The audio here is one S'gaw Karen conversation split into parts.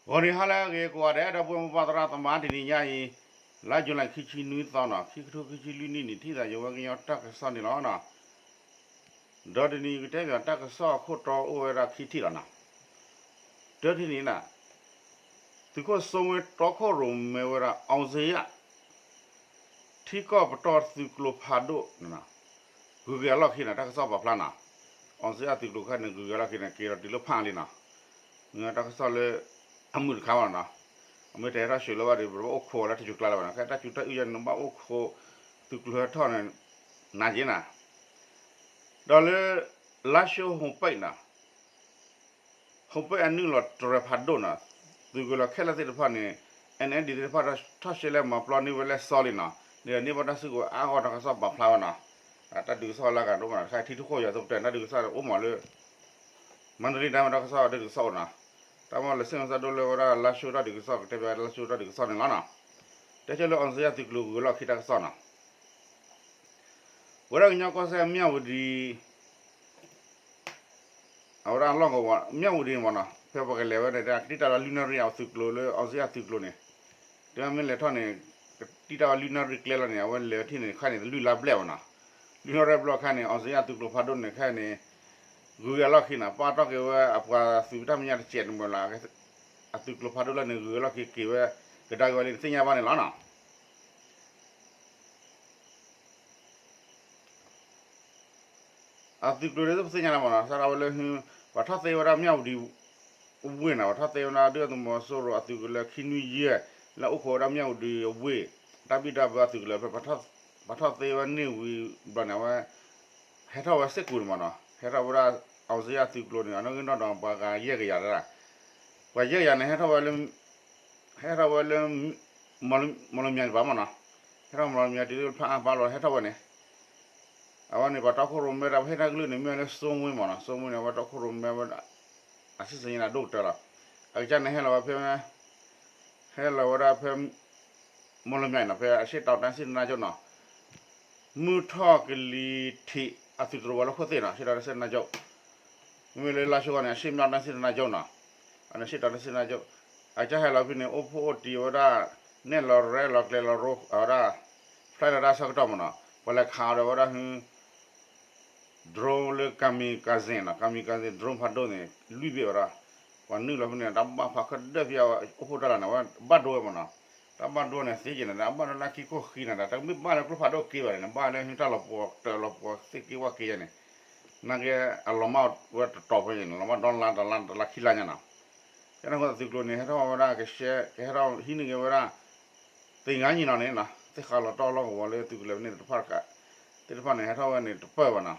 ဂီၤနံၤဟါလၢအဂ့ၤကိးဂၤဒဲး ဒီပုၢ်ဝဲၢ်မိၢ်ပၢ်သရၣ်သမါ တနံၤညါအံၤ လါယူၤလံ ခံဆံနွံသီနီၤ ခံကထိခံဆံလွံၢ်နံၣ်န့ၣ် ထံၣ်သးယဝဲကညီတၢ်ကစီၣ်န့ၣ်လီၤနီၤ. ဒီးတနံၤအံၤကတဲဘၣ်တၢ်ကစီၣ်အခိၣ်တီအိၣ်ဝဲဒၣ်ခံထံၣ်လီၤနီၤ. တထံၣ်န့ၣ် သုးခိၣ်စိဝ့တီခိၣ်ရိၣ်မဲဝဲဒၣ် အောင်ဇေယျ ထံကီၢ်ပတီၢ်သုးကျိၤဖးဒိၣ် ဂုၤက့ၤအလီၢ်ခံနီၤ တၢ်ကစီၣ်ပာ်ဖျါနီၤ.အောင်ဇေယျသုးကျိၤခါန့ၣ် ဂုၤက့ၤအလီၢ်ခံန့ၣ် က့ၤဒီးတုၤလၢဖးလံနီၤ. တၢ်ကစီၣ်လၢ အမုာ်တခါဘၣ်နီၤ. အမ့ၢ်တဟဲထီၣ်ဆှၢလၢၤဘၣ်ဒီး ပဘၣ်အိၣ်ခိးလၢတၢ်စူၤကျါလၢၤဘၣ်နီၤ. ခဲတၢ်စူၤတၢ်အုၣ်ယဲန့ၣ် နဘၣ်အိၣ်ခိး သုးကျိၤဟဲထီၣ်န့ၣ် နၤက့ၤနီၤ. ဒီးလၢ လါၡိ ဟိၣ်ပဲၣ်နီၤ ဟိၣ်ပဲၣ်အနုာ်လီၤတြဲၤဖးဒိၣ်နီၤ, သုးကလီၤခဲလၢာ်သ့ၣ်တဖၣ်န့ၣ် NLD သ့ၣ်တဖၣ်ထီၣ်ရှဲလဲၣ် မၤပျီန့ၢ်ဝဲလၢစီလံနီၤ, န့ၢ်ဘၣ်တၢ်စုကဝဲၤအါဂီၢ် တၢ်ကစီၣ်ပာ်ဖျါဝဲနီၤ. တၢ်ဒုးကစီၣ်လၢအဂၤဒိၣ်မးနီၤ, တခါထံထူၣ်ဃီယွၤသိပတဲာ် တၢ်ဒုးကစီၣ်အိၣ်မးလၢ မန္တလေးတိုင်း တၢ်ကစီၣ်ဒုးကစီၣ်အိၣ်နီၤ, တၢ်မ့ၢ်လၢစ့ၣ်မစၢ်ဒိၣ်လၢဝဲဒၣ်လါၡိတၢ်ဒုးကစီၣ် ကတဲဘၣ်လါၡိတၢ်ဒုးကစီၣ်န့ၣ်လီၤနီၤ. တဲဆၢလၢ အောင်ဇေယျသုးကျိၤဂုၤလီၢ်ခံတၢ်ကစီၣ်နီၤ. ဝဲဒၣ်ကညီကီၢ်စဲၣ် မြဝတီ အဝဲဒၣ်လီၢ်ကဝီၤ မြဝတီ မ့ၢ်နီၤ, ဖဲပှၤကလဲၤဝဲန့ၣ် ကတံၢ်တၢ်လီၤလွံၢ်နၣ်ရံၣ်အသုးကျိၤလၢ အောင်ဇေယျသုးကျိၤန့ၣ်, တဲမ့ၢ်လဲၤထီၣ်န့ၣ် ကတံၢ်တၢ်လီၤလွံၢ်နၣ်ရံၣ်ကျဲလီၤန့ၣ် အဝဲလဲၤထီၣ်န့ၣ် ခါန့ၣ် လွံၢ်လါဘျဲၣ်မ့ၢ်နီၤ, လွံၢ်နၣ်ရံၣ်ဘျဲၣ်ခါန့ၣ် အောင်ဇေယျသုးကျိၤဖးဒိၣ်န့ၣ် ခဲအံၤန့ၣ် ဂုၤက့ၤအလီၢ်ခံနီၤ, ပာ်တီၢ်က့ၤဝဲအပှၤသုးတၢ်မဲာ်ညါတစဲးန့ၣ်မ့ၢ်လီၤ, အသုးကျိၤဖးဒိၣ်လၢန့ၣ် ဂုၤက့ၤအလီၢ်ခံက့ၤဝဲ ကဒါက့ၤဝဲလံန့ၣ် သ့ၣ်ညါဘၣ်န့ၣ်လီၤနီၤ. အသုးကျိၤန့ၣ် ပသ့ၣ်ညါလီၤမ့ၢ်နီၤ, စးထီၣ်ဝဲလၢ ပှၤထီၣ်သ့ဝဲဒၣ် မြဝတီ အဝ့ၢ်နီၤ, ပှၤထီၣ်သ့ဝဲဒၣ် ဒုၣ်ဒါသုးမီၤစိရိၤအသုးကလၢၤခံနွံယဲၢ် လၢအိၣ်ခိးဝဲဒၣ် မြဝတီ အဝ့ၢ်, တၢ်ဘံၣ်တၢ်ဘၢအသုးကလၢၤ ပှၤထီၣ်သ့ဝဲန့ၢ်ဝံၤဘျီန့ၣ် အဝဲ ဟဲထီၣ်ဝဲစ့ၢ်ကီးန့ၣ်မ့ၢ်နီၤ, ဟဲထီၣ်ဝဲဒၣ် အောင်ဇေယျသုးကျိၤန့ၣ် အနီၣ်ဂံၢ်နီၣ်ဒွးပှၤဂၤယဲၢ်ကယၤတဒၣ်, ပှၤယဲၢ်ကယၤန့ၣ် ဟဲထီၣ်ဝဲလၢ ဟဲထီၣ်ဝဲလၢ မီၢ်လမၠဲၤတပၤမ့ၢ်နီၤ, ဟဲထီၣ်မီၢ်လမၠဲၤတုၤလၢဖးအါဘၣ်လီၤ ဟဲထီၣ်ဝဲန့ၣ်, အဝဲန့ၣ် ပှၤတီခိၣ်ရိၣ်မဲတၢ်ပဟ့ၣ်တၢ်ကလုၢ်န့ၣ် မ့ၢ်ဝဲလၢစိမွ့မ့ၢ်နီၤ, စိမွ့န့ၣ် အဝဲတီခိၣ်ရိၣ်မဲဝဲ အစံၣ်စ့ၣ်ညါန့ၣ် အဒိၣ်ကတၢၢ်လီၤ, အကစၢ်န့ၣ်ဟဲလီၤဝဲဖဲ ဟဲလီၤဝဲဒၣ်ဖဲ မီၢ်လမၠဲၤနီၤ, ဖဲအရှေ့တောင်တိုင်းစစ်ဌာနချုပ်နီၤ, မုၢ်ထီၣ်ကလံၤထံးအသုးတရိးဝဲလၢခိၣ်သ့ၣ်နီၤ, အရှေ့တောင်တိုင်းစစ်ဌာနချုပ်, မ့မ့ၢ်လၢလါၡိဂီၢ်န့ၣ် အရှေ့မြောက်တိုင်းစစ်ဌာနချုပ်နီၤ, အရှေ့တောင်တိုင်းစစ်ဌာနချုပ်, အကစၢ်ဟဲလီၤဖဲန့ၣ် အိၣ်ဖှိၣ်အိၣ်တံၢ်ဝဲဒၣ် နဲၣ်လီၤရဲၣ်လီၤကျဲၤလီၤရိ အဝဲဒၣ် flight လီၤတၢ်ဆၢကတီၢ်မ့ၢ်နီၤ, ပှၤလဲၤခးအီၤဒီးဝဲဒၣ်ဟု drone လၢ kamikaze နီၤ, kamikaze drone ဖးဒိၣ်န့ၣ် လွံၢ်ဘ့ၣ်ဝဲဒၣ်, ပှၤနုာ်လီၤဖဲန့ၣ် တၢ်ဘၣ်ဖးခဲဒၢၣ်ဖဲအအိၣ်ဖှိၣ်တၢ်လီၤန့ၣ် အဝဲဘၣ်ဒိဝဲမ့ၢ်နီၤ, တၢ်ဘၣ်ဒိန့ၣ်သ့က့ၤန့ၣ် အဘၣ်ဒိလၢခံခိၣ်ဃံန့ၣ်ဒီး တမ့ၢ်ဘၣ်လၢကျိဖးဒိၣ်က့ဘၣ်န့ၣ် ဘၣ်လၢဟုတၢ်လီၤပှီၤတၢ်လီၤပှီၤသ့ၣ်က့ဝဲက့ယဲန့ၣ်, နာ်က့ အလီၤမၢ်ဝဲတတီၤဖဲန့ၣ် လီၤမၢ်ဒီလါတလါတလါခံလါညါနီၤ, ကဲန့ၣ်အဃိသုးကျိၤန့ၣ် ဟဲထီၣ်ဝဲဒၣ်ကရှဲ ကဟဲထီၣ်ဟံးန့ၢ်က့ၤဝဲဒၣ် သ့ၣ်ငါညီနီၤန့ၣ်နီၤ, သ့ၣ်ဃးလီၤတီၢ်လီၢ်ကဝီၤလၢသုးကလၢၤဖဲန့ၣ်တဖၣ်တကး, သ့ၣ်တဖၣ်န့ၣ် ဟဲထီၣ်ဝဲန့ၣ်တပၢၢ်ဘၣ်နီၤ,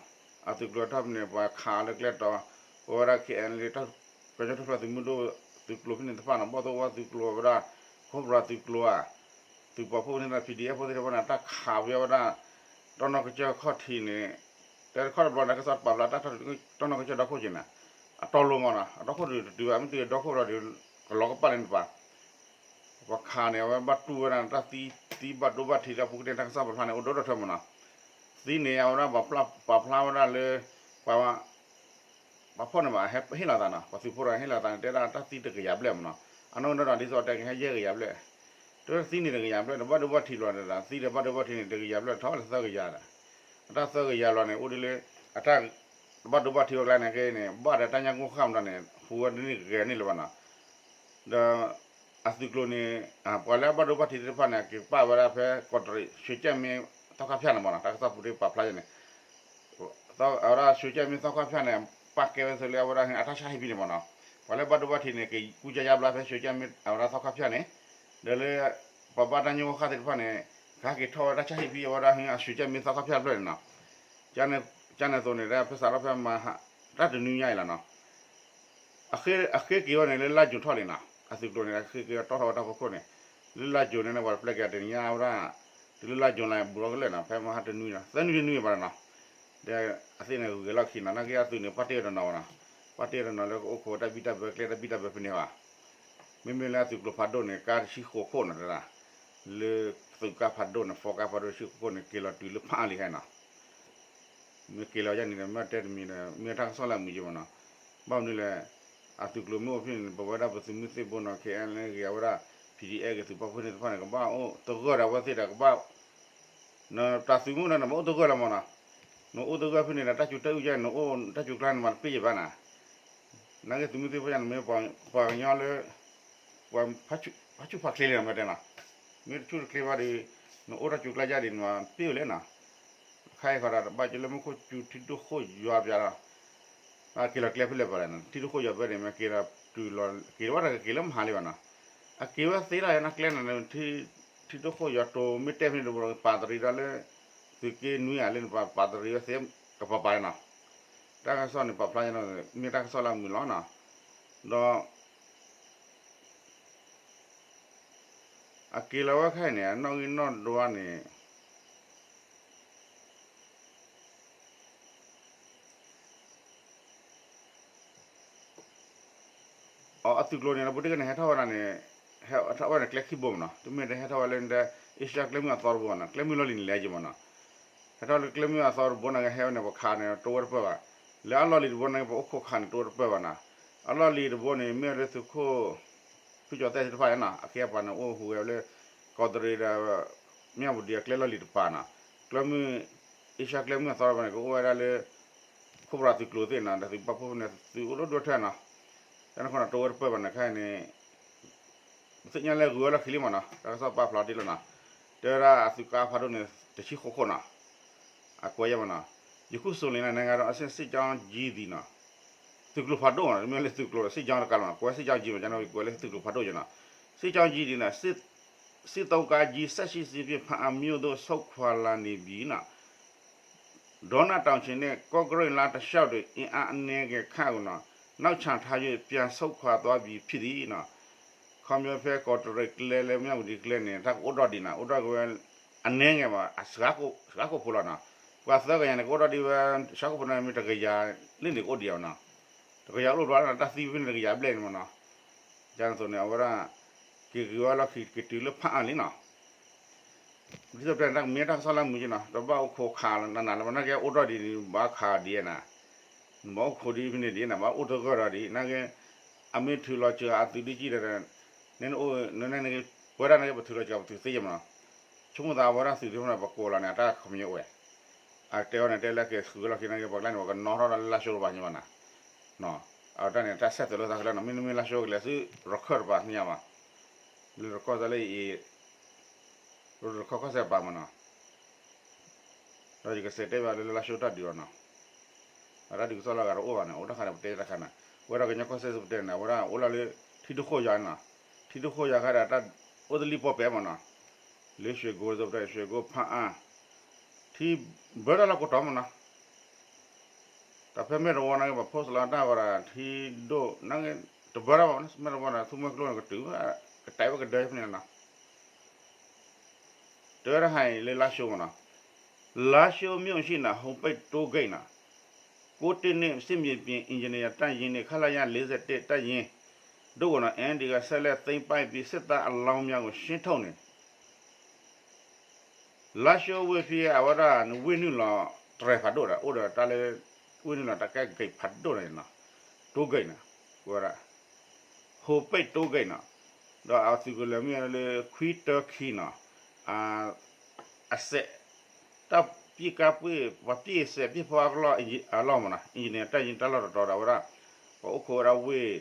အသုးကျိၤထီၣ်ဖဲန့ၣ် ပှၤခးလၢကျဲတီၤ, ပဝဲဒၣ် KNLA တၢ်ပၢၢ်ကၠီၣ်ထူၣ်ဖျဲးသုးမုၢ်ဒိၣ် သုးကျိၤဖဲန့ၣ်တဖၣ်နီၤ, ဘီၣ်သိၣ်ဝါသုးကျိၤဝဲဒၣ်, ခိၣ်ပြၤသုးကျိၤဧါ, သုးပာ်ဖှိၣ်န့ၣ် PDF ဖိသ့ၣ်တဖၣ်န့ၣ် တၢ်ခးဝဲဝဲဒၣ် တီၢ်နီၢ်ကစၢၢ်ခီၣ်ထံးန့ၣ်, တဲတခီတဘျီန့ၣ် ကစီၣ်ပာ်ဖျါတၢ်ထီၣ်တီၢ်နီၢ်ကစၢၢ်ဒီခိၣ်က့ၤန့ၣ်, အတီၤလိၤမ့ၢ်နီၤ, အတီခိၣ်ဒုးတတုၤဘၣ် မ့ၢ်တုၤဒီခိၣ်ဘျီဒီး ကလီၤကပာ်လၢန့ၣ်တပၤ ပှၤခးန့ၣ် အဝဲဘၣ်တူၢ်ဝဲဒၣ်တၢ်သံ သံဘၣ်ဒိဘၣ်ထံးလၢအပူၤကတၢၢ် တၢ်ကစီၣ်ပာ်ဖျါန့ၣ် အိၣ်ဒိၣ်ဒိၣ်ထီၣ်မ့ၢ်နီၤ, သံန့ၣ် အဝဲဒၣ်ပာ်ဖျါဝဲဒၣ်လၢ ပှၤ ပှၤဖီၣ်န့ၣ်ဘၣ် ဟ့ၣ်လီၤသးနီၤ, ပှၤသုးဖိဒီးဟ့ၣ်လီၤသးန့ၣ် တဲဒၣ်တၢ်သံတကယၤဘျဲၣ်မ့ၢ်နီၤ, အနီၢ်နီၢ်ဒီးဒ်သိးတဲက့ၤဟဲယဲၢ်ကယၤဘျဲၣ်, တသံန့ၣ်တကယၤဘျဲၣ် တဘၣ်ဒိဘၣ်ထံးဘျီဒီး သံဒီးဘၣ်ဒိဘၣ်ထံးန့ၣ် တကယၤဘျဲၣ်ထီၣ်လၢသၢကယၤဒီး, အတၢ်သၢကယၤလီၤန့ၣ် အိၣ်ဒ်လၢ အတၢ် တဘၣ်ဒိဘၣ်ထံးဝဲကျါန့ၣ်က့န့ၣ် ဘၣ်ဒီးတၢ်ညၣ်ကိၢ်ဃၣ်မတၤန့ၣ် ဟူးဝဲတန့ၢ်ကဂဲၤန့ၢ်လၢၤဘၣ်နီၤ, ဒီး အသုးကျိၤန့ၣ် ပှၤလၢအဘၣ်ဒိဘၣ်ထံးသ့ၣ်တဖၣ်န့ၣ် က့ၤပာ်ဝဲဒၣ်ဖဲကီးတရံး ရွှေကြယ်မင်း သီခါဖၠၣ်န့ၣ်မ့ၢ်နီၤ, တၢ်ကစီၣ်ပူၤတ့ၢ်ပာ်ဖျါယဲန့ၣ်, အဝဲဒၣ် ရွှေကြယ်မင်း သီခါဖၠၣ်န့ၣ် ပာ်ကဲဝဲသိးလၢအဝဲဒၣ်အတၢ်ဆါဟံၣ်ဖဲန့ၣ်မ့ၢ်နီၤ, ပှၤလၢဘၣ်ဒိဘၣ်ထံးန့ၣ် က့ၤကူကယါဘျါဖဲ ရွှေကြယ်မင်း အဝဲဒၣ်သီခါဖၠၣ်န့ၣ်, ဒီးလၢ ပှၤဘၣ်တၢ်ညိၣ်ဂီၢ်ဃၣ်သ့ၣ်တဖၣ်န့ၣ် ကဟဲက့ၤထီၣ်ဝဲဒၣ်တၢ်ဆါဟံၣ်ဖဲအဝဲဒၣ် ရွှေကြယ်မင်း သီခါဖၠၣ်တဖျၢၣ်န့ၣ်နီၤ, ကန့ၣ်သိးန့ၣ် ဖဲစးထီၣ်ဖဲမဟါ တၢ်တနွံညါအံၤလီၤနီၤ အဃ့က့ၤဝဲန့ၣ်လၢလါယူၤထီၣ်လံနီၤ, အသုးကျိၤန့ၣ် အဃ့က့ၤတီၢ်ထီၣ်ဝဲတၢ်ဖီခိၣ်န့ၣ်, လၢလါယူၤန့ၣ် ပှၤတပျဲက့ၤတနံၤညါဝဲဒၣ်, တုၤလၢလါယူၤလံ ဘူးထီၣ်ကလဲာ်နီၤ, ဖဲမဟါတနွံနီၤ သၢနွံတနွံဘၣ်နီၤ, ဒီးအသ့ၣ်န့ၣ်ဂုၤက့ၤလီၢ်ခံနီၤ, နာ်က့အသုးန့ၣ် ပာ်တ့ၢ်ဝဲတနီၤဘၣ်နီၤ, ပာ်တ့ၢ်ဝဲတနီၤလၢကအိၣ်ခိးတၢ်ဘံၣ်တၢ်ဘၢကျဲတၢ်ဘံၣ်တၢ်ဘၢဖဲန့ၣ်ဘၣ်, မ့မ့ၢ်လၢအသုးကျိၤဖးဒိၣ်န့ၣ် ကါတဆံဃိးခိၣ်နီၤတဒၣ်, လၢသုးကါဖးဒိၣ်န့ၣ် ဖီကါဖးဒိၣ်တဆံဃိးခိၣ်န့ၣ် က့ၤလီၤတုၤလၢဖးအါလံဟဲနီၤ မ့ၢ်က့ၤလီၤယဲန့ၣ်ဒီး မ့ၢ်တဲတမံၤဒီး မ့ၢ်တၢ်ကစီၣ်လၢအမုာ်ယဲမ့ၢ်နီၤ, ဘၣ်မနုၤလဲၣ်, အ အသုးကျိၤမ့ၢ်အိၣ်ဖဲန့ၣ် ပဝဲဒၣ်ပသုးမုၢ်သ့ၣ်ဘိနီၤ ခဲအံၤဂ့ၤ အဝဲဒၣ် ပီၣ်ဒံၣ်အဲၣ် ဂ့ၤ သုးပာ်ဖှိၣ်န့ၣ်တဖၣ်န့ၣ် ကဘၣ်အိၣ်သဂၢၢ်ဒီးအဝဲသ့ၣ်ဒီးကဘၣ် နတၢ်သုးမုၢ်ဒီးနဘၣ်အိၣ်သဂၢၢ်လီၤမးနီၤ, နအိၣ်သဂၢၢ်ဖဲန့ၣ်ဒီး တၢ်စူၤတၢ်အုၣ်ယဲ နအိၣ်တၢ်စူၤကျါန့ၣ်မၤတပ့ၢ်ယဘၣ်နီၤ, နာ်က့သုးမုၢ်သ့ၣ်တဖၣ်ညါ နမ့ၢ်ပှၤကညီလၢ ပှၤဖးဆူၣ်ဖးချ့လံနီၤ မ့ၢ်တဲနီၤ, မ့ၢ်တဆူၣ်တချ့ဘၣ်ဒီး နအိၣ်တၢ်စူၤကျါယဲဒီး နမၤတပ့ၢ်ဝဲလဲၣ်နီၤ, ခဲအံၤဃီဒီး တဘၣ်က့ၤလၢမူခိၣ်စူၤထံဒိၣ်ဃိၣ်ယွၤပျးလီၤ က့ၤလီၤကျဲဖဲလဲၣ်ပၤလဲၣ်နီၤ, ထံဒိၣ်ဃိၣ်ယွၤဖဲန့ၣ် မ့ၢ်က့ၤဒီးတုၤလီၤ က့ၤဝဲတက့ၤလၢမဟါလံဘၣ်နီၤ, အက့ၤဝဲသ့ဒၣ်ယဲနီၤ ကျဲန့ၣ် ထံဒိၣ်ဃိၣ်ယွၤတိၤမ့ၢ်တဲဖဲန့ၣ်တဘိ ပာ်တရံးဒီးလၢ သုးက့နွံဧါလၢ ပာ်တရံးဝဲသ့ကပၤပၤလံနီၤ, တၢ်ကစီၣ်န့ၣ် ပာ်ဖျါ မ့ၢ်တၢ်ကစီၣ်လၢအမုာ်လီၤနီၤ, ဒီး အက့ၤလီၤဝဲခဲအံၤန့ၣ် အနီၣ်ဂံၢ်နီၣ်ဒွးန့ၣ် အသုးကျိၤန့ၣ် ပူၤတက့ၢ်န့ၣ် ဟဲထီၣ်ဝဲဒၣ်န့ၣ် ဟဲထီၣ်ဝဲန့ၣ် ကျဲခံဘိမ့ၢ်နီၤ, တမ့ၢ်တဟဲထီၣ်ဝဲလၢ အ့ရှါကျဲမုၢ်အသီတဘိနီၤ, ကျဲမုၢ်လီၢ်လံၤန့ၣ်လဲၤက့ၤမ့ၢ်နီၤ, ဟဲထီၣ်လၢကျဲမုၢ်အသီတဘိန့ၣ် ဟဲဝဲန့ၣ် ပခးန့ၣ် တိဝဲတပၢၢ်ဘၣ်, လၢအလီၢ်လံၤတဘိန့ၣ် ပအိၣ်ခိးခးန့ၣ် တိဝဲတပၢၢ်ဘၣ်နီၤ, အလီၢ်လံၤတဘိန့ၣ် မ့ၢ်လၢသုးခိၣ် ဖုကၠီၤသဲၣ်သ့ၣ်တဖၣ်န့ၣ်နီၤ, အခ့အပှၤန့ၣ် အိၣ်ဟူးဂဲၤလၢ ကီးတရံးဒီး မၠၣ်ဝတံၤအကျဲလီၢ်လံၤတပၤနီၤ, ကျဲမုၢ် အ့ရှါကျဲမုၢ်အသီတဘိန့ၣ် ကအိၣ်ဝဲဒၣ်လၢ ခိၣ်ပရၤသုးကျိၤသ့ၣ်နီၤ, ဒီးသုးပာ်ဖှိၣ်န့ၣ် သုးအိၣ်ဒိၣ်ဒိၣ်ထဲနီၤ, တၢ်န့ၣ်အဃိန့ၣ် တိဝဲတပၢၢ်ဘၣ်န့ၣ် ခဲအံၤန့ၣ် ပသ့ၣ်ညါလၢဂုၤဝဲလီၢ်ခံလံမ့ၢ်နီၤ, တၢ်ကစီၣ်ပာ်ဖျါတ့ၢ်လီၤနီၤ, တဲဝဲဒၣ်အသုးကါဖးဒိၣ်န့ၣ် တဆံဃိးခိၣ်နီၤ, အကွဲးယဲၢ်မ့ၢ်နီၤ, ယခုဆိုရင် နိုင်ငံတော်အဆင့် စစ်ကြောင်းကြီးသည်နီၤ, သုးကျိၤဖးဒိၣ်မ့ၢ်နီၤ, မ့ၢ်လၢသုးကျိၤ စစ်ကြောင်းတကးလီၤနီၤ, ကွဲး စစ်ကြောင်းကြီးမ့ၢ်နီၤ, ကွဲးလၢသုးကျိၤဖးဒိၣ်ယဲၢ်နီၤ, စစ်ကြောင်းကြီးသည်နီၤ, စစ် စစ်သုံးကားကြီး ဆက်ရှိခြင်းဖြင့် ဖားအံမြို့သို့ ဆုတ်ခွာလာနေပြီနီၤ. ဒေါနတောင်ခြေနဲ့ ကော့ကရိတ်လမ်းတလျှောက်တွင် အင်အားအနည်းငယ်ခန့်ကို နောက်ချန်ထား၍ ပြန်ဆုတ်ခွာသွားပြီဖြစ်သည်နီၤ. ခီဖျိဖဲကီးတရံးကျဲလၢမၠၣ်ဝတံၤကျဲန့ၣ် တၢ်ကအိၣ်ဒီးဒံးနီၤ, အိၣ်ဒီးကဝဲ အနည်းငယ်ဘၣ်, စှၤကိာ်ဖိလီၤနီၤ, ပှၤသၢကယၤန့ၣ် ကအိၣ်ဒီးဒံးဝဲ စှၤကိာ်ဖိန့ၣ် မ့ၢ်တကယၤလၢန့ၣ်ကအိၣ်ဒံးအီၤနီၤ, တကယၤအိၣ်ဘျီနီၤ, တၢ်သံဖဲန့ၣ်တကယၤဘျဲၣ်န့ၣ်မ့ၢ်နီၤ, ကန့ၣ်အသိးန့ၣ် အဝဲဒၣ် က့ၤဂ့ၤဝဲလီၢ်ခံ က့ၤတုၤလၢဖးအံလံနီၤ. ဒ်သိးပတဲန့ၣ် တၢ်ကမ့ၢ်တၢ်ကစီၣ်လၢမုာ်က့နီၤ, တဘၣ်အိၣ်ခိးခးနးနးလၢၤဘၣ်, နာ်က့အိၣ်ဒီးဒံးန့ၣ် ဘၣ်ခးဒံးနၤ, နဘၣ်အိၣ်ခိးဒံးဖဲန့ၣ်ဒံးနၤ, ဘၣ်အိၣ်သဂၢၢ်ဒီးဒံး, နာ်က့ အမ့ၢ်ထုးလီၤစှၤအသုးဒ်ကံၢ်ဒီး နအိၣ် န ပဝဲဒၣ်နာ်က့ ပထုးလီၤစှၤပသုးသ့ယဲၢ်မ့ၢ်နီၤ, ဆိကမိၣ်သးဝဲဒၣ်သုးသ့ၣ်တဖၣ်န့ၣ် ပကိးလီၤန့ၣ် အတၢ်ခမညီအိၣ်ဝဲ, အတဲအီၤန့ၣ် တဲလၢက့ၤဃုာ်ဝဲလီၢ်ခံနာ်က့ ပှၤကျါန့ၣ် ပှၤကနီၣ်ထီၣ်လၢလါၡိတပၤညါဘၣ်နၤ, အတၢ်န့ၣ် တၢ်ဆဲးသွဲးလိာ်သးခဲလၢာ်နီၤ, မ့တမ့ၢ်လါၡိကလဲၤဆူရခၢၣ်တပၤသ့ၣ်ညါဘၣ်, လၢရခၢၣ်သးလၢအံၤ ရခၢၣ်ကီၢ်စဲၣ်ပၤမ့ၢ်နီၤ, ဒီးယကစးတဲဘၣ်လၢလါၡိတၢ်ဒုးအီၤနီၤ, အတၢ်ဒုးကစီၣ်လၢအဂၤတအိၣ်ဘၣ်န့ၣ် အိၣ်တၢ်ခါန့ၣ် ပတဲတၢ်ခါန့ၣ်, ဝဲဒၣ်ကညီကီၢ်စဲၣ်စပတဲန့ၣ် အဝဲဒၣ်အိၣ်လၢလၢ ထံဒိၣ်ဃိၣ်ယၤနီၤ, ထံဒိၣ်ဃိၣ်ယၤခါဒီးတၢ်အိၣ်သလံၣ်ပီၣ်ပဲမ့ၢ်နီၤ, လၢရွှေကုက္ကိုစပတဲ ရွှေကုက္ကို ဖားအံ ထံဘၢတၢ်လီၢ်ကိးတီၤမ့ၢ်နီၤ, တၢ်ဖဲမဲၢ်တဝီနာ်က့ ပှၤ post လီၤတၢ်ဝဲဒၣ် ထံဒိၣ်နာ်က့ တဘၢတၢ်ဘၣ် မဲၢ်တဝီန့ၣ် သူမွဲကျိန့ၣ် ကတုၤ ကတဲာ်ဝဲကဒၢဖဲန့ၣ်လီၤနီၤ, တဲဝဲဒၣ်ဟဲလၢလါၡိမ့ၢ်နီၤ, လားရှိုးမြို့ရှိ ဟိုပိတ်တိုးဂိတ်နီၤ, ကိုးတစ်နှစ် စစ်မြေပြင် အင်ဂျင်နီယာတပ်ရင်းနှင့် ခလရ လေးဆယ့်တစ် တပ်ရင်းတို့ကို အင်ဒီက ဆက်လက်သိမ်းပိုက်ပြီး စစ်သားအလောင်းများကို ရှင်းထုတ်နေ လါၡိဝ့ၢ်ဖဲအဝဲဒၣ် ဝ့ၢ်နုာ်လီၤတြဲၤဖးဒိၣ်ဒီး အိၣ်ဒီးတၢ်လၢ ဝ့ၢ်နုာ်လီၤတၢ်ကဲဂိတ်ဖးဒိၣ်န့ၣ်နီၤ, တိုးဂိတ်န့ၣ် ဝဲဒၣ် ဟိုပိတ်တိုးဂိတ်နီၤ, ဒီးအသုးကလၢၤမ့ၢ်လၢ ခွံတၢခံနီၤ, အစဲး တၢ်ပစ်ကါပှ့ၢ် ပှၤပစ်စဲးပစ်ဖီအကလီၢ်အလီၢ်မ့ၢ်နီၤ, အင်ဂျင်နီယာ တပ်ရင်း တၢ်လီၢ်တတီၤဒီးဝဲဒၣ် ပှၤအိၣ်ခိးဝဲဒၣ်ဝ့ၢ်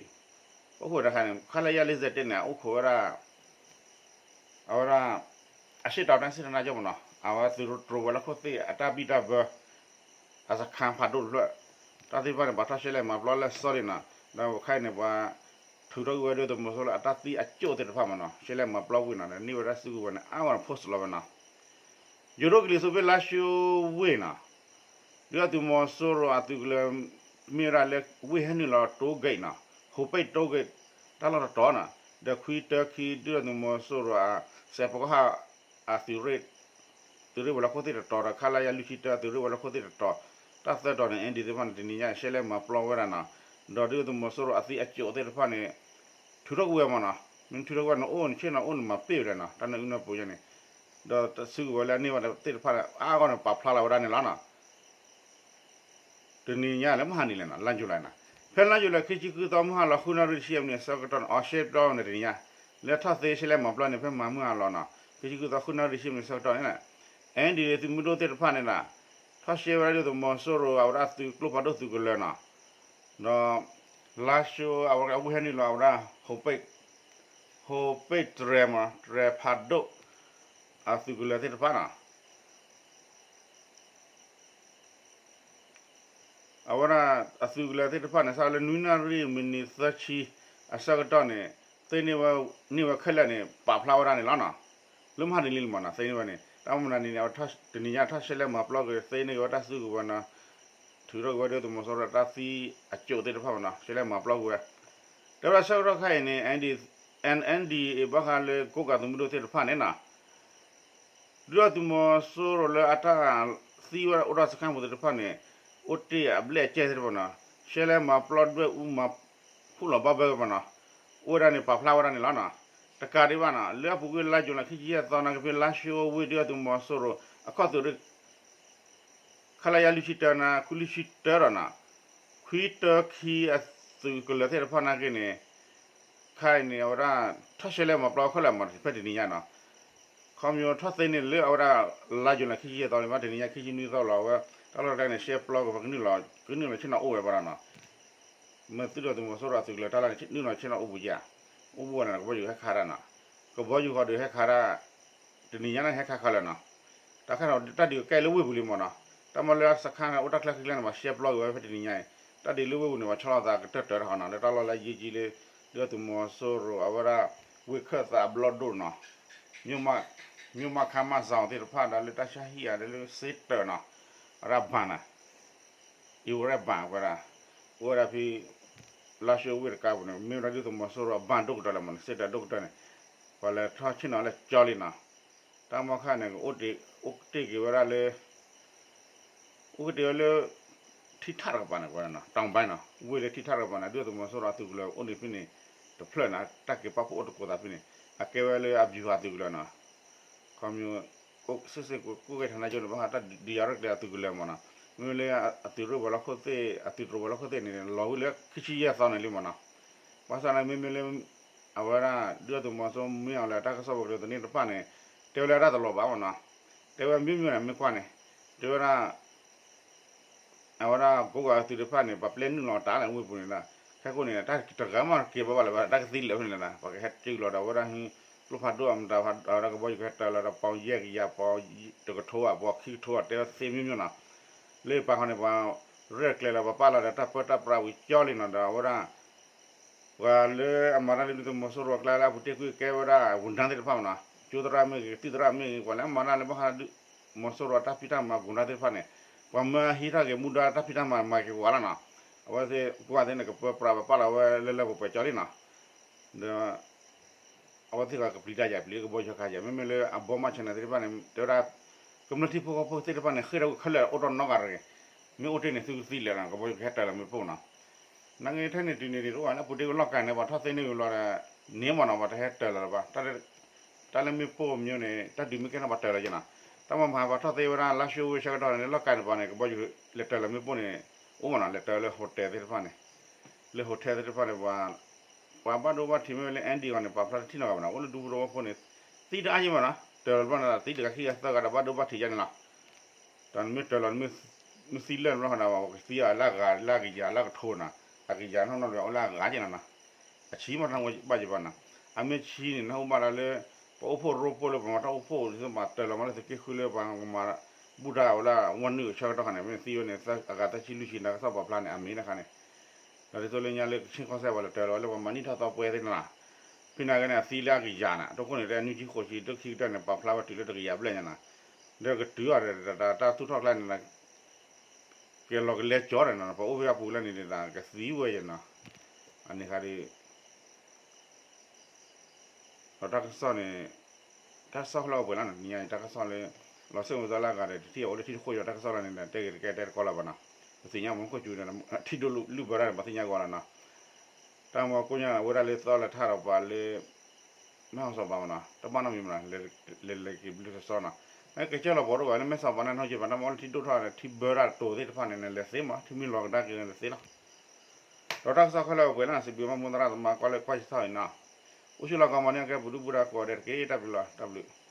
ပှၤအိၣ်ခိးဝဲဒၣ်ခါန့ၣ် ခလရ လေးဆယ့်တစ်န့ၣ် အိၣ်ခိးဝဲဒၣ် အဝဲဒၣ် အရှေ့တောင်တိုင်းစစ်ဌာနချုပ်မ့ၢ်နီၤ, အဝဲသုးတြိၤဝဲၤလီၢ်ခိၣ်သ့ၣ်အတၢ်ဘံၣ်တၢ်ဘၢ အစခန်းဖးဒိၣ်တဖျၢၣ် တၢ်သ့ၣ်တဖၣ်န့ၣ် ပှၤထီၣ်ရှဲလဲၣ်မၤပျီလၢစီၤလ့ၣ်နီၤ, ဒီးခဲအံၤန့ၣ် ပှၤထုးထီၣ်ကွံာ်ဝဲဒၣ်သုးမီၤစိရိၤအတၢ်သံအကၠိၣ်သ့ၣ်တဖၣ်မ့ၢ်နီၤ, ရှဲလဲၣ်မၤပျီကွံာ်နီၤ, န့ၢ်ဝဲဒၣ်စုကဝဲၤန့ၣ် အါဂၤန့ၣ် post လီၤဝဲနီၤ, ယိၤဒိၣ်ကလံၤစိးဖဲလါၡိဝ့ၢ်နီၤ, ဒုၣ်ဒါသုးမီၤစိရိၤအသုးကလၢၤ မ့ၢ်ဝဲဒၣ်လၢဝ့ၢ်ဟဲနုာ်လီၤ တိုးဂိတ်နီၤ, ဟိုပိတ်တိုးဂိတ် တၢ်လီၢ်တတီၤနီၤ, ဒီးခွံတၢခံ ဒုၣ်ဒါသုးမီၤစိရိၤအ စဲးဖီကဟၣ် အသုးရ့ၣ် သုးရ့ၣ်ဝဲၤလီၢ်ခိၣ်သ့ၣ်တတီၤဒီး ခလရ လွံၢ်ဆံတၢ သုးရ့ၣ်ဝဲၤလီၢ်ခိၣ်သ့ၣ်တတီၤ, တၢ်သၢတီၤန့ၣ် အ့ဒံးသ့ၣ်တဖၣ်န့ၣ် တနံၤညါရှဲလဲၣ်မၤပျီဝဲဒၣ်နီၤ, ဒီးဒုၣ်ဒါသုးမီၤစိရိၤအသံအကၠိၣ်သ့ၣ်တဖၣ်န့ၣ် ထုးထီၣ်ကွံာ်ဝဲမ့ၢ်နီၤ, မ့ၢ်ထုးထီၣ်ကွံာ်ဝဲ နအိၣ်နဆ့ၣ်နီၤအိၣ်နမၤပ့ၢ်ဝဲဒၣ်နီၤ, တၢ်နအုၣ်နပူၤယဲန့ၣ်, ဒီးစုကဝဲၤလၢအန့ၢ်ဝဲသ့ၣ်တဖၣ်န့ၣ် အါဂၤန့ၣ် ပာ်ဖျါလီၤဝဲဒၣ်န့ၣ်လီၤနီၤ. တနံၤညါလၢမဟါနံၤလဲၣ်နီၤ လါယူၤလံနီၤ, ဖဲ ဖဲလါယူၤလံခံဆံဃုသီ မုၢ်ဟါလီၤဃုနၣ်ရံၣ်တဆံမံးနံးအဆၢကတီၢ်န့ၣ် အီၤရှဲပျီန့ၣ်တနံၤညါ လၢထီၣ်သ့ရှဲလဲမၤပျီန့ၣ် ဖဲမၤမုၢ်ဟါလီၤနီၤ ခံဆံဃုသီဃုနၣ်ရံၣ်တဆံမံးနံးအဆၢကတီၢ်န့ၣ် အဲၣ်ဒံးသုးမုၢ်ဒိၣ်သ့ၣ်တဖၣ်န့ၣ်ဒီး ထီၣ်ရှဲဝဲဒၣ်ဒုၣ်ဒါသုးမီၤစိရိၤ အဝဲဒၣ်သုးကျိဖးဒိၣ်သုးကလၢၤနီၤ ဒီး လါၡိ အဝဲအဝ့ၢ်ဟဲနုာ်လီၤအဝဲဒၣ် ဟိးပ့ၣ်တြဲၤမး တြဲၤဖးဒိၣ် အသုးကလၢၤသ့ၣ်တဖၣ်နီၤ အဝဲဒၣ်အသုးကလၢၤသ့ၣ်တဖၣ်န့ၣ် စးလၢနွံနၣ်ရံၣ်မံးနံးသၢဆံအဆၢကတီၢ်န့ၣ် သ့န့ၢ်ဝဲ န့ၢ်ဝဲခဲလၢာ်န့ၣ် ပာ်ဖျါဝဲဒၣ်န့ၣ်လီၤနီၤ လၢမဟါတနံၤလံမးနီၤ သ့န့ၢ်ဝဲန့ၣ် တၢ်မနုၤန့ၣ်န့ၣ် အဝဲတနံၤညါထီၣ်ရှဲလဲမၤပျီက့ၤ သ့န့ၢ်က့ၤဝဲတၢ်စုကဝဲၤနီၤ ထုးထီၣ်က့ၤဝဲဒုၣ်ဒါသုးမီၤစိရိၤတၢ်သံအကၠိၣ်သ့ၣ်တဖၣ်မးနီၤ ရှဲလဲမၤပျီက့ၤဝဲ တဲဝဲဒၣ်ဆၢကတီၢ်ခါအံၤန့ၣ် NNDAA ဘၣ်ဃးလၢကိးကးသုးမုၢ်ဒိၣ်သ့ၣ်တဖၣ်န့ၣ်နီၤ ဒုၣ်ဒါသုးမီၤစိရိၤလၢအတၢ်သံဝဲဒၣ်အိၣ်ဒီးစခါပူၤသ့ၣ်တဖၣ်န့ၣ် အိၣ်တ့ၢ်အဘျဲၣ်အကဲသ့ၣ်တဖၣ်နီၤ ရှဲလဲမၤပျီဒွဲၣ်အူမၤဖှိၣ်လီၤဘၣ်ဘၢက့ၤမးနီၤ အိၣ်ဝဲဒၣ်န့ၣ် ပာ်ဖျါဝဲဒၣ်န့ၣ်လီၤနီၤ တကးဒံးဘၣ်နီၤ လၢအပူၤကွံာ်လါယူၤလံခံဆံယဲၢ်သီနာ်က့ဖဲလါၡိဝ့ၢ်ဒုၣ်ဒါသုးမီၤစိရိၤ အခီၣ်သုးရ့ၣ် ခလရ လွံၢ်ဆံတၢ န ခွံလွံၢ်ဆံတၢဒီးနီၤ ခွံတၢခံအသုးကလၢၤသ့ၣ်တဖၣ်နာ်က့န့ၣ် ခါအံၤန့ၣ် အဝဲဒၣ် ထီၣ်ရှဲလဲမၤပျီခဲလၢာ်မး ဖဲတနံၤညါနီၤ ခီဖျိထီၣ်သ့န့ၣ်လၢအဝဲဒၣ် လါယူၤလံခံဆံယဲၢ်သီန့ၣ် ဘၣ်တနံၤညါခံဆံနွံသီလီၤ အဝဲ တၢ်လီၢ်တၢ်ကျဲန့ၣ် ရှဲပျီက့ၤပှၤကနုာ်လီၤ ကနုာ်လီၤဆ့ၣ်နီၤအိၣ်ဝဲဘၣ်ဒီးနီၤ မ့ၢ်သုးဒုၣ်ဒါသုးမီၤစိရိၤအသုးကလၢၤတၢ်လီၢ်န့ၣ် နုာ်လီၤဆ့ၣ်နီၤအိၣ်ပူၤယါ အိၣ်ပူၤဝဲန့ၣ် ကဘီယူၤဟဲခးတၢ်နီၤ ကဘီယူၤဃီဒီးဟဲခးတၢ် တနံၤညါန့ၣ်ဟဲခးခဲလၢာ်နီၤ တၢ်ခါဒီး တၢ်ဒုးကဲလၢဝ့ၢ်ပူၤလံမးနီၤ တၢ်မ့ၢ်လၢစခါန့ၣ် အိၣ်တၢ်ချၢခံကျဲန့ၣ် ပှၤရှဲပျီက့ၤဝဲဖဲတနံၤညါအံၤ တၢ်ဒုးလၢဝ့ၢ်ပူၤန့ၣ် ပှၤဆီလီၤသးကတၢၢ်တၢၢ်တၢ်ဃီနီၤ လၢတၢ်လီၢ်လၢအယံာ်ကံလၢ ဒုၣ်ဒါသုးမီၤစိရိၤ အဝဲဒၣ် ဝ့ၢ်ခၢၣ်သးအဘျီၣ်ဒိၣ်နီၤ မ့ၢ်မးခါမးစၢ်သ့ၣ်တဖၣ်ဒီးလၢတၢ်ဆါဟံၣ်ဧါ ဒီးလၢစ့တၢးနီၤ အဝဲဒၣ်ဘၣ်နီၤ အံၤဝဲဒၣ်ဘၣ်ဝဲဒၣ် အိၣ်ဝဲဒၣ်ဖဲ လါၡိဝ့ၢ်တကါပူၤန့ၣ် မ့ၢ်ဝဲဒၣ်ဒုၣ်ဒါသုးမီၤစိရိၤအဘၣ်ဒိၣ်ကတၢၢ်လၢမးန့ၣ် စ့တၢးဒိၣ်ကတၢၢ်န့ၣ် ပှၤလဲၤထီၣ်ဆ့ၣ်နီၤလၢကၠီလံနီၤ တၢ်မီခါန့ၣ် အိၣ်တ့ၢ်က့ၤဝဲဒၣ်လၢ အိၣ်က့ၤတ့ၢ်ဝဲလၢ ထံထၣ်တကပၤန့ၣ် ဝဲဒၣ်နီၤ တောင်ပိုင်းနီၤ ဝ့ၢ်လၢထံထၣ်တကပၤန့ၣ် ဒုၣ်ဒါသုးမီၤစိရိၤအသုးကလၢၤအိၣ်န့ၣ်ဖဲန့ၣ် တဖျၢၣ်နီၤ တၢ်က့ၤပာ်ဖှိၣ်အိၣ်တကိးသးဖဲန့ၣ် အကဲဝဲလၢအဗျူဟာသုးကလၢၤနီၤ ခီမ့ၢ် စစ်ဆင်ရေးကွပ်ကဲဌာနချုပ်န့ၣ် ဘၣ်ဃးတၢ်ဒုးယၤရဲၣ်ကျဲၤအသုးကလၢၤမးနီၤ မ့မ့ၢ်လၢအသုးရ့ၣ်ဝဲၤလီၢ်ခိၣ်သ့ၣ် အသုးတြိၤဝဲၤလီၢ်ခိၣ်သ့ၣ်န့ၣ် လီၤဝံၤလၢခံဆံယဲၢ်သီန့ၣ်လံမးနီၤ ဘၣ်ဆၣ်န့ၣ် မ့မ့ၢ်လၢ အဝဲဒၣ် ဒုၣ်ဒါသုးမီၤစိရိၤမ့ၢ်အီၤလၢတၢ်ကစီၣ်ပူၤကလၢၤသန့တဖၣ်န့ၣ် တဲဝဲလၢတၢ်တလီၤဘၣ်မးနီၤ တဲဝဲမ့မ့ၢ်န့ၣ် မ့ၢ်ကွၢ်န့ၣ် တဲဝဲဒၣ် အဝဲဒၣ်ကိးဂၤသုးတဖၣ်န့ၣ် ပှၤပျဲနုာ်လီၤတၢ်လၢဝ့ၢ်ပူၤန့ၣ်လီၤ ခဲကိာ်န့ၣ် တၢ်တဂၤမးက့ၤဘၣ်ဘၣ်လၢၤဘၣ် တၢ်ကသံလၢာ်ဖဲန့ၣ်လီၤ ပှၤကဟဲတုၤလီၤဒီးအဝဲဒၣ် ကျိဖးဒိၣ်အမတၤ အဝဲဒၣ်ကဘီယူၤကဟဲတၢၤလီၤဒီး ပီယဲၢ်ကယၤ ပီတကထိဘၣ် ပီခံကထိဘၣ် တဲဝဲသ့မ့ၢ်မ့ၢ်နီၤ လၢပာ်ခီန့ၣ် ပှၤရဲၣ်ကျဲၤလီၤ ပှၤပာ်လီၤဒီးတၢ်ပၢတၢ်ပြးဝံၤကၠီလံနီၤ ဒီးအဝဲဒၣ် ပှၤလၢအမၤတၢ်လၢဒုၣ်ဒါသုးမီၤစိရိၤအကျါလၢအပူၤတ့ၢ်ကွံာ်ကဲဝဲဒၣ် ဝန်ထမ်းသ့ၣ်တဖၣ်မးနီၤ ကၠိသရၣ်မ့ၢ်ဂ့ၤ သုးသရၣ်မ့ၢ်ဂ့ၤ ပှၤလၢအမၤတၢ်လၢဘၣ်ဃး မီၤစိရိၤအတၢ်ဖံးတၢ်မၤ ဝန်ထမ်းသ့ၣ်တဖၣ်န့ၣ် ပှၤမၢဟံးထီၣ်က့ၤမူဒါတၢ်ဖံးတၢ်မၤ မၤက့ၤဝဲလီၤနီၤ အဝဲသ့ၣ်ကွၢ်သ့ၣ်န့ၣ် ကပၢပြး ပပာ်လီၤဝဲလၢလၢပှဲၤပှဲၤကၠီလံနီၤ ဒီး အဝဲသ့ၣ်ကပျံၤတၢ်ယၤ ပျံၤကဘီယူၤခါယၤ မ့မ့ၢ်လၢအဘီမးဆဲးန့ၣ်သ့ၣ်တဖၣ်န့ၣ် တဲဝဲဒၣ် ကမျၢၢ်ထံဖိကီၢ်ဖိသ့ၣ်တဖၣ်န့ၣ် ဃ့ၢ်ထီၣ်ဝဲခဲလၢာ်အိၣ်ဒီးနီၢ်ဂၤတဂ့ၤ မ့ၢ်အိၣ်တ့ၢ်န့ၣ် သုကသံလၢာ်နီၤ ကဘီယူၤကဟဲတၢၤလီၤမ့ၣ်ပိၢ်နီၤ နာ်က့ထဲန့ၣ်တုၤန့ၣ် တအိၣ်ဘၣ်လၢပူၤတ့ၢ်ဝဲလီၢ်ကၤန့ၣ် ပှၤထီၣ်သ့န့ၢ်ဝံၤလီၤဒီး န့ၣ်မးနီၤ ပှၤတဟဲတၢၤလီၤလၢၤဘၣ် တၢ်လၢမ့ၣ်ပိၢ်မ့ၢ်န့ၣ် တၢ်ဒုးမ့ၢ်ကဲထီၣ်ပှၤတၢၤလီၤက့ၤနီၤ တၢ်မၤမၤပှၤထီၣ်သ့ဝဲဒၣ် လါၡိဝ့ၢ်ဆၢကတီၢ်န့ၣ် လီၢ်ကၤန့ၣ် ပှၤန့ၣ် ကဘီယူၤလဲၤတၢၤလီၤမ့ၣ်ပိၢ်န့ၣ် အိၣ်မးနီၤ လဲၤတၢၤလၢ hotel သ့ၣ်တဖၣ်န့ၣ် လၢ hotel သ့ၣ်တဖၣ်န့ၣ် ပှၤ ပှၤဘၣ်ဒိဘၣ်ထံးမ့ၢ်ဝဲလၢ အဲၣ်ဒံးဂီၤန့ၣ် ပာ်ဖျါတထံၣ်နီတဂၤဘၣ်နီၤ အိၣ်လၢဒူဖိသဝီဖိန့ၣ် သံတအါယံၤမးနီၤ တၢၤလီၤတဘျီန့ၣ် သံတဂၤခံဂၤသၢဂၤဒီးဘၣ်ဒိဘၣ်ထံးယါန့ၣ်လီၤ ဒီးနမ့ၢ်တၢၤလီၤ နမ့ၢ်သံလၢာ်တဘျီဃီဒီး ပကသံအီၤလၢအဂၤလၢအကယၤလၢအကထိနီၤ အကယၤနီၢ်နီၢ်ဒီးအိၣ်လၢအဂၤက့ၤနီၤနီၤ အဆံးမးတၢ်ဘၣ်ယဘၣ်နီၤ အမ့ၢ်ဆံးန့ၣ် နၢ်ဟူဘၣ်လၢ ပှၤအိၣ်ဖှိၣ်ရိဖှိၣ်လၢပှၤမၤတၢ်အိၣ်ဖှိၣ် မၤတၢၤလီၤမးလၢသုးက့ဃုလၢပှၤကမၤ ဘူၣ်တၢ်ဝဲလၢဝီနုာ်အဆၢကတီၢ်ခါန့ၣ် မ့ၢ်သံဝဲန့ၣ် အဂၤသၢဆံလွံၢ်ဆံန့ၣ် ကစီၣ်ပာ်ဖျါန့ၣ် အမ့ၢ်တခါန့ၣ် ဒီးဒ်သိးလၢညါလၢကဆ့ၣ်ကီၢ်စဲၣ်ပှၤလဲၤတၢၤလီၤဝဲလၢပှၤမၤနံၣ်ထီၣ်သီပှဲၤသ့ၣ်န့ၣ်လီၤ ဖဲန့ၣ်ကဲန့ၣ် အသံလၢအကယၤန့ၣ် တခိၣ်န့ၣ် တနွံဆံဃိးဆံ တခံကတၢၢ်န့ၣ် ပာ်ဖျါဝဲတုၤလၢတကယၤဘျဲၣ်ညါနီၤ ဒီးကတုၤအီၤဒီး တၢ်သူၣ်ထီၣ်ကျါန့ၣ် ကလီၤကလဲကၠီဒီးနီၤ ပှၤအိၣ်ဖဲအပူၤလၢန့ၣ်ဒီး ကသံဝဲယဲနီၤ အန့ၣ်ခါဒီး ဒီးတၢ်ကစီၣ်န့ၣ် တၢ်ကစီၣ်ဖျါအပှဲၤလီၤနီၤ နံၤညါန့ၣ် တၢ်ကစီၣ်လၢ လီၤစ့ၣ်မုာ်သီလၢအဂၤဒီး တထံၣ်အအိၣ်လၢထံတဃိၣ်ယီၤ တၢ်ကစီၣ်လီၤန့ၣ်ဒီး တဲဂ့ၤတကဲတဲတကီလီၤဘၣ်နီၤ ပသ့ၣ်ညါမ့ၢ်ခိၣ်စူၤန့ၣ် ထံဒိၣ်လုၢ်ဘၢတၢ်န့ၣ် ပှၤသ့ၣ်ညါဂီၤလီၤနီၤ တၢ်မၤကိညါဝဲဒၣ်လၢသီလၢထါဒီးပှၤလၢ မဲၢ်ဟီၣ်စီၤပၤမနီၤ တဘၣ်နီတမံၤမနီၤ လဲၤလဲၤက့ၤဘျုးတစီနီၤ ကစၢ်လီၤပှီၤတအိၣ်ဘၣ်လၢမဲၢ်စီၤပၤန့ၣ် နီၢ်က့ၤပှၤတၢ်မၤအိၣ်လၢထံဒိၣ်ထီၣ်ဒီး ထံဘၢတၢ်တိၤသ့ၣ်တဖၣ်န့ၣ် နလဲၤသ့မး ထံမ့ၢ်လီၤကဒါက့ၤနလဲၤသ့လီၤ ဒီးတၢ်ကစီၣ်ခဲလၢာ်အိၣ်ပှဲၤလၢစံးဘျုးမၤမူသရၣ်သမါကွၢ်လၢကွၢ်ယထီၣ်အံၤနီၤ, အိၣ်ဆူၣ်လီၤကီမီၤန့ၣ် ကဲပူၤဒူပူၤဒီးကိးဂၤဒဲးတက့ၢ် တၢ်ဘျုးလီၤ တၢ်ဘျုး